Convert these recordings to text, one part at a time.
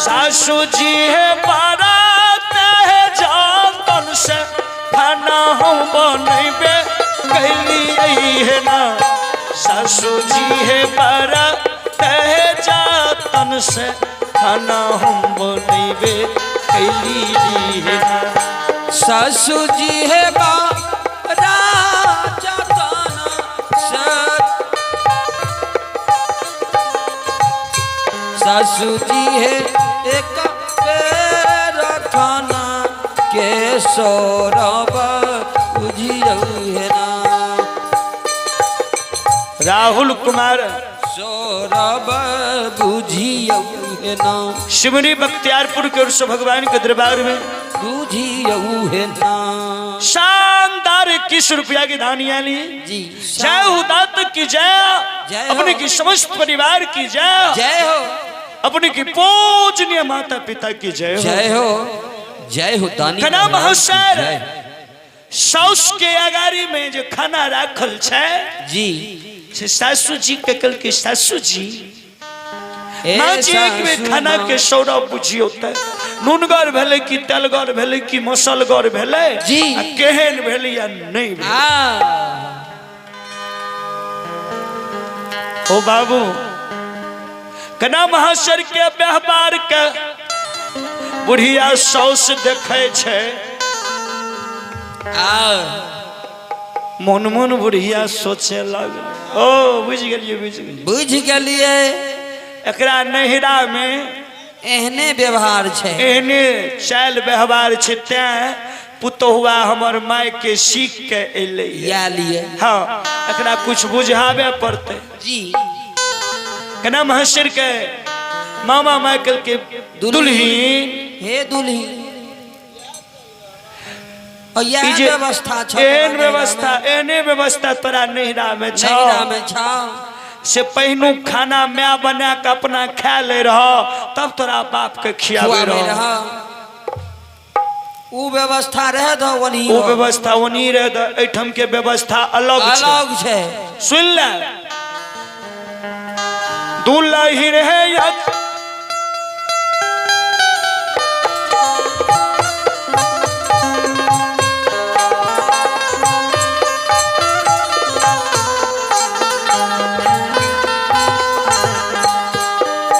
सासू जी है बारात है जातन से खाना हम बनैबे कैलियै है ना। सासू जी है बारात है जातन से खाना हम बनैबे कैलियै है ना। सासू जी है बा राजा ताना से, सासू जी है एक बेर खाना के सौरभ बुझियौ है ना। राहुल कुमार सौरभ बुझियौ है ना। सिमरी बख्तियारपुर के ओर से भगवान के दरबार में बुझियौ है ना। शानदार 21 रुपया की दानियां ली जी। जय हो दात की जय, जय हो। अपने की समस्त परिवार की जय, जय हो। अपने की पूजनीय माता पिता की जय हो। जय हो, जय हो दानी खाना महाराज की महाशय। जय। साउस के अगाड़ी में जो खाना राखल छै जी से सासू जी के कल के सासू जी ए माँ जी एक बेर सासू खाना माँ। के सौरभ बुझियौ त नूनगर भेलै कि तेलगर भेलै कि मसलगर भेलै जी। आ केहन भेलै या नहि भेलै। आ ओ बाबू कना महाशर के व्यवहार के बुढ़िया साउस देखै छै आ मन मन बुढ़िया सोचे लागल। ओ बुझि गेलियै, बुझि गेलियै, बुझि गेलियै। एकरा नैहरा में एहने व्यवहार छै, एहने चालि व्यवहार छै, तैं पुतोहुआ हमर माय के सीख के एलै। या लिए। हाँ, एकरा कुछ बुझाबे पड़तै जी। केना महसर के मामा माइकल के दुल्हीन हे दुल्हीन, और यह ई जे व्यवस्था छौ एहन तोरा नैहरा व्यवस्था में। एहने व्यवस्था तोरा नैहरा में छौ। नैहरा में छौ। से पहिनू खाना माय बना के अपना खा ले रह, तब तोरा बाप के खियाबे खुआबे रह। रह। उ व्यवस्था रह दो ओनही। ओ व्यवस्था ओनही रह दो, एहिठाम के व्यवस्था अलग छै। अलग छै। सुन ले दुलहिन है या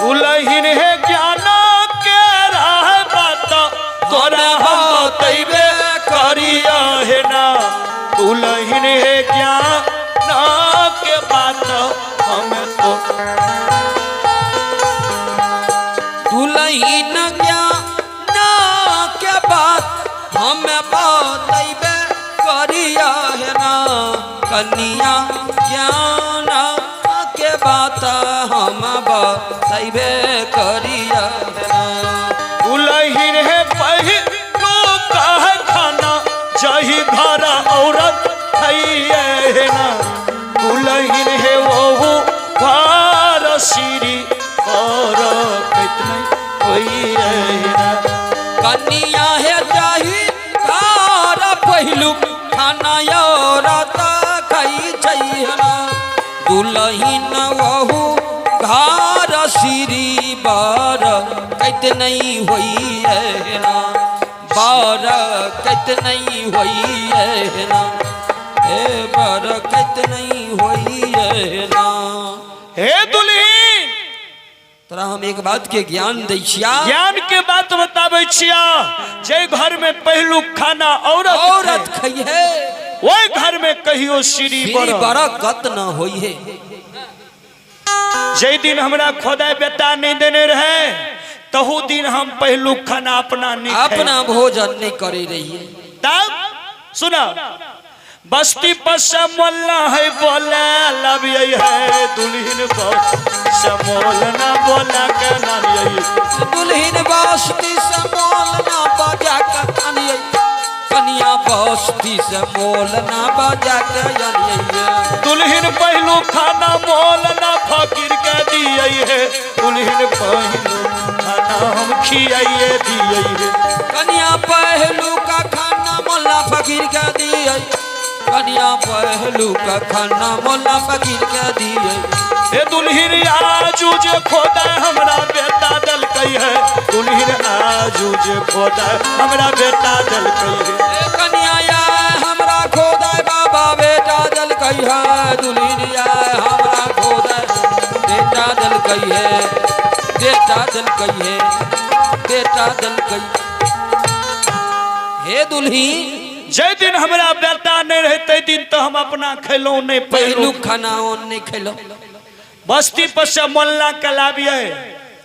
दुलहिन है ज्ञान के राह बात तोरा हम बतैबे करिया है ना। दुलहिन है ज्ञान के बात हम तो दुलहिन ज्ञान के बात हम बतैबे करिया है ना। कनिया ज्ञान के बात हम बतैबे करिया है ना। दुलहिन है पहिलो कह खाना जही घर औरत खइए है ना। दुलहिन है वहु घर सिरी और कितने होइए है ना। कनिया है जाही घर पहिलुक खाना औरत खाई छै है ना। दुलहिन वहु घर सिरी बर कैत नहीं होई है ना। बर कैत नहीं होई है ना। हे बर कैत नहीं होई है ना। हे दुलहिन, तोरा हम एक बात के ज्ञान दै छिया। ज्ञान के बात बताबै छिया, जे घर में पहलू खाना औरत औरत खइहे, ओहि घर में कहियो सीढ़ी सीढ़ी बरत बरकत न होई है। जे दिन हमरा खोदाई बेटा नहीं देने रहे तहु दिन हम पहलू खाना अपना नहीं खाइ। अपना भोजन नहीं करे रहिए। तब सुना बस्ती पर से मोल्ला है बोला लबियै है दुल्हन पर से मोलना बोला के नानियै। दुल्हन बस्ती से मोल ना बजा के अनियै। कनिया बस्ती से मोल ना बजा के अनियै। दुल्हन पहलू खाना मोलना फकीर के दियै है। दुल्हन पहलू खाना हम खियाइए दियै है। कनिया पहलू का खाना मोलना फकीर के दियै। कनिया पहलू का खाना मोलना फकीर के दियै। हे दुल्हन आजू जे खोदा हमरा बेटा दलकै है। दुल्हन जे खोदा हमरा बेटा देलकै हे। ए कनिया या हमरा खोदाय बाबा बेटा देलकै है, दुल्हन या हमरा खोदाय बेटा देलकै है, बेटा देलकै है, बेटा देलकै हे दुल्ही। जाहि दिन हमरा बेटा नहि रहै ताहि दिन तऽ हम अपना खैलहुँ नहि पहिलुक पहिलुक खाना ओन नहि खैलहुँ। बस्ती पर से मोल्ला के लाबियै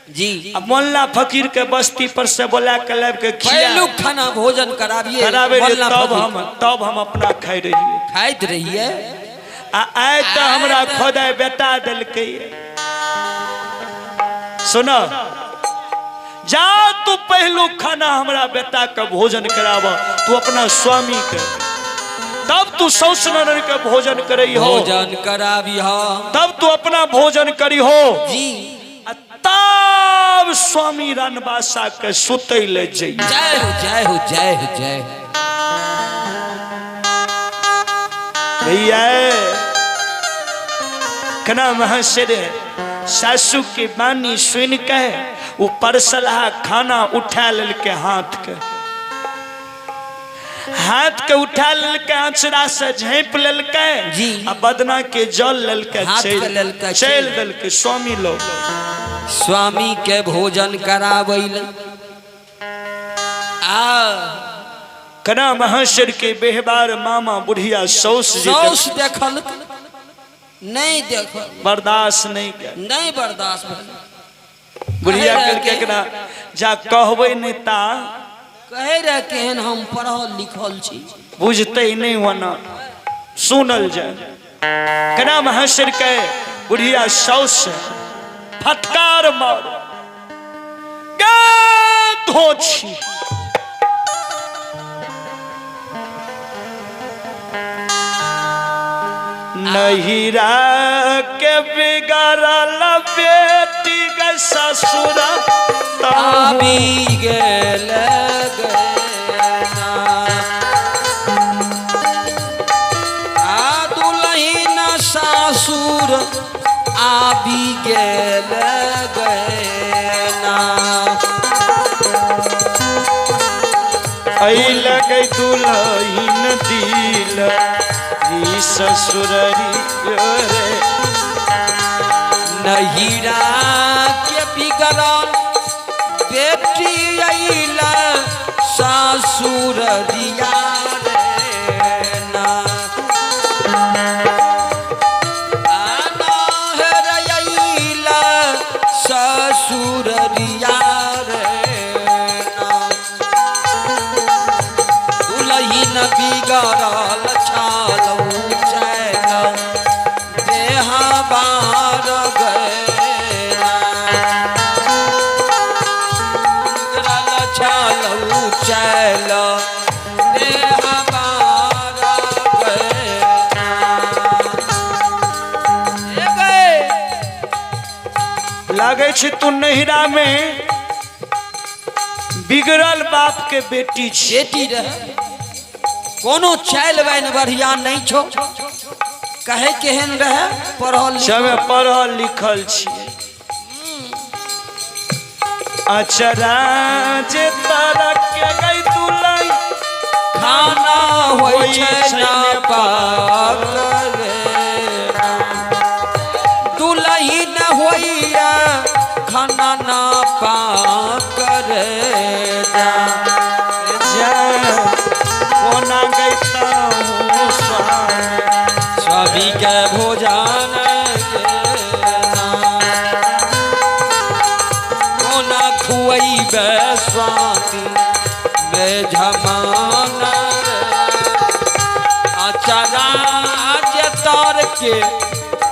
जी आ मोल्ला फकीर के बस्ती पर से बोला के लाबि के खिया पहिलुक खाना भोजन कराबियै कराबै रहियै, मोल्ला तब फकीर। हम अपना खाइ रहियै। खाइत रहियै। आ आइ तऽ हमरा खोदाय बेटा देलकै। सुन जा तू पहलू खाना हमरा बेटा के भोजन कराब, तू अपना स्वामी के, तब तू सौस ननद के भोजन करई हो, भोजन कराबी हो, तब तू अपना भोजन करी हो जी। आ तब स्वामी रनबासा के सुतै ले जइए। जय हो जय हो जय हो जय हो। भैया कना महसर सासू के बानी सुन के वो परसलहा खाना उठा लेलके, हाथ के हाथ के उठा लेलके, आंचरा से झाँपि लेलके जी। आ बदना के जल लेलके, हाथ के चलि लेलके, चलि देलके स्वामी लोग। स्वामी के भोजन कराबै ले आ कना महसर के बेहबार मामा बुढ़िया सौस जी सौस देखल नहीं देखल, बर्दाश्त नहीं कर, नहीं बर्दाश्त भेल। बुढ़िया कहे कहलकै रहे एकरा जा कहबै नहि ता कहे रहे केहन हम पढ़ल लिखल छी, बुझतै नहि ओना सुनल जाय। कना महसर के बुढ़िया साउस फटकार मार गे धोछी नहिरा के बिगड़ल बेटी के ससुरा आबि गेल गैना। आ दुलहिन सासुर आबि गेल गैना। ऐ लगै दुलहिन दिल ई ससुररी रे। नहिरा के बिगड़ल बेटी अइला सासुर रिया रे ना। आ नहर अइला ससुर रिया रे ना। दुलहिन बिगड़ल छालौ चैल देहा बार गैना। बिगड़ल छालौ चैल देहा बार गैना। ए गए लागै छै तू नहिरा में बिगड़ल बाप के बेटी छी, बेटी रहे कोनो चालि बानि बढ़िया नहीं छो, कहे केहन रहे पढ़ल लिखल। सब पढ़ल लिखल छी। अचरा जे तारा के गई दुलई खाना होइ छै ना पाक रे। दुलही न होइया खाना ना पाक रे जा। जा कोना गई स्वामी स्वामी के भोजन देना। कोना खुअइबे स्वामी मेजमान रे। अचरा जे तर के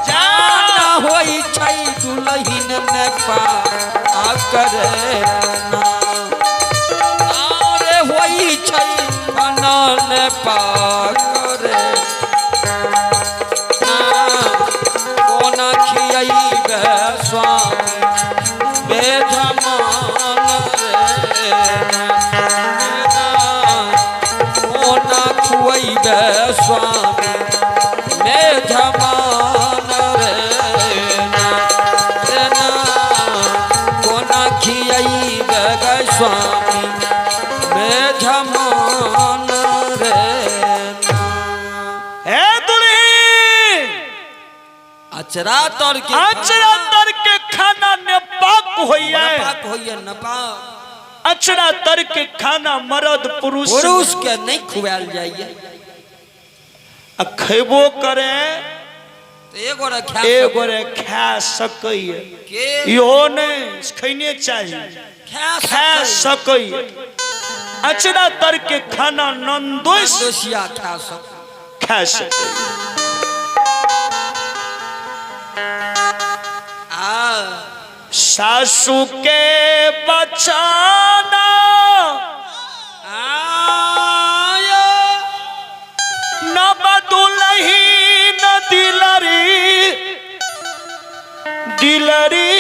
जान होइ छै दुलहिन ने पाक रे ना। आरे होइ छै खाना ने पाक रे ना। कोना खियैबे स्वामी बेजमान रे ना। कोना खुअइबे स्वामी बेजमान रे ना। रे ना। कोना खियैबे गे स्वामी अचरा तर के अचरा तर के खाना ने पाक होइए। नपाक होइए, नपाक। अचरा तर के खाना मर्द पुरुष पुरुष के नहीं खुआल जाइए। आ खेबो करे तो एगो रे खा एगो रे खा सकैए। के इहो नहीं खैने चाही, खा खा सकैए। अचरा तर के खाना नंदोस दोषिया खा सक खा सकैए। आ सासू के बचाना आया न बदुलही न दिलरी, दिलरी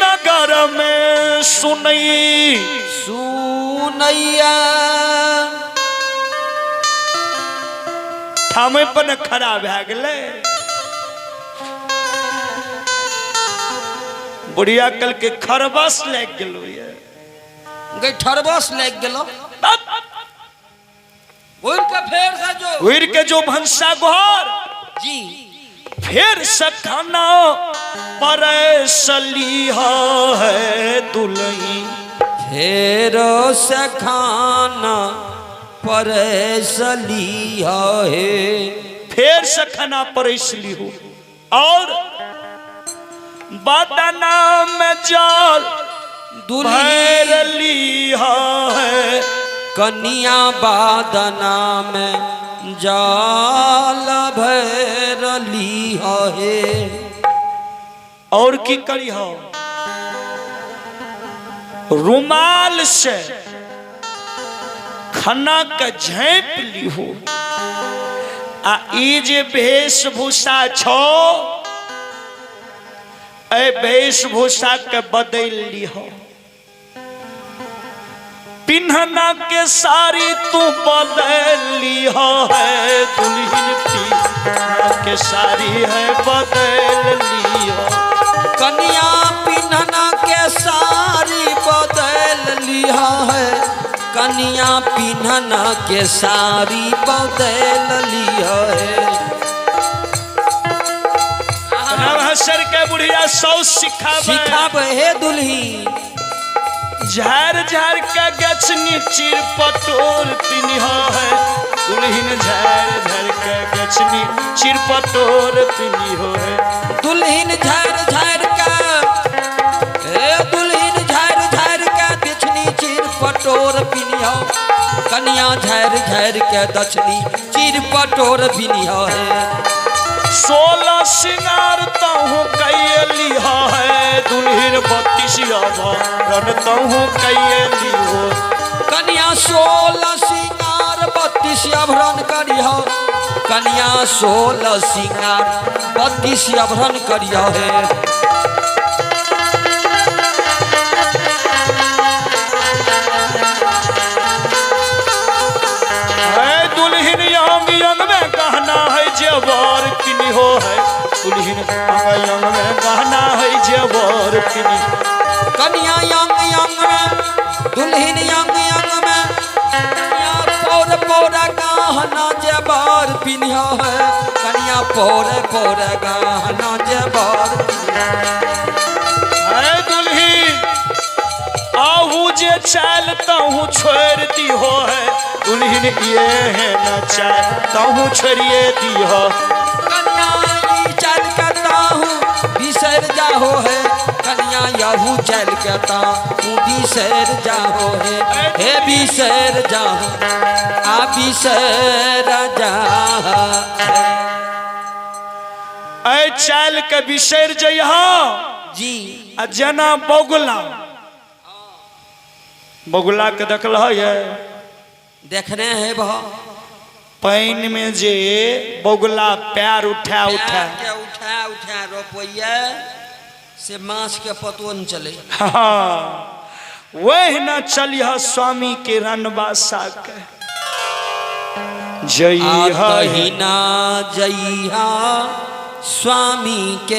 नगर में सुनई सुनैया। ठामे पर न खड़ा भए गेलै। बुढ़िया कल के खरबस लागि गेलो ये। गई ठरबस लागि गेलो। घुर के फेर से जो घुर के जो भनसा घर जी फिर से खाना परसली है दुलही। फेर से खाना परसली है। फेर से खाना परसली हो और बदना में जल दुल्ही भरली है। कनिया बादना में जाल भरली है। और की करी हो, रुमाल से खाना के झाँप ली हो। आ ई जे वेशभूषा छो ए वेशभूषा के बदल ली हो। पिन्हना के साड़ी तू बदल ली हो है दुल्हन, पिन्हना के साड़ी है बदल ली हो। कनिया पिन्हना के साड़ी बदल लिया है। कनिया पिन्हना के साड़ी बदल लिया है। नवहसर के बुढ़िया सौ सिखावे सिखाब हे दुल्ही। झाड़ झाड़ के गछनी चीर पटोर पिन्ह है दुल्हन, झाड़ झाड़ के गछनी चीर पटोर पिन्ह है। दुल्हन झाड़ झाड़ के हे दुल्हन झाड़ झाड़ के दक्षिणी चीर पटोर पिन्ह। कनिया झाड़ झाड़ के दक्षिणी चीर पटोर पिन्ह है। 16 सिंगार तहु कैली है दुल्हन, 32 आभरण तहु कैली हो। कनिया 16 सिंगार 32 आभरण करिह। कनिया 16 सिंगार 32 आभरण करिह है। दुल्हन यंग यंग में गहना है जेवर पिन्हो है। दुल्हन यंग यंग में गहना है जेवर पिन्हो। कनिया यंग यंग में दुल्हन यंग यंग में कनिया पौर पौर गहना जेवर पिन्हो है। कनिया पौर पौर गहना जेवर है। दुल्हन आहू जे चाल तहु छोड़ दिहो है। दुल्हन ये है न चाल तहु छोड़िए दिहो। कनिया ई चाल के ताहू बिसर जाहो है। कनिया यहू चल के ताहू बिसर जाहो है। हे बिसर जाहो आ बिसर जाहो। ऐ चाल के बिसर जइह जी आ जना बगुला, बगुला के देखल है? देखने है बह पानि में जे बगुला पैर उठा उठा के उठा उठा रोपैया से माछ के पतो न चले। हाँ, वह न चलिह स्वामी के रनबासा के जइहा तहिना जइहा स्वामी के।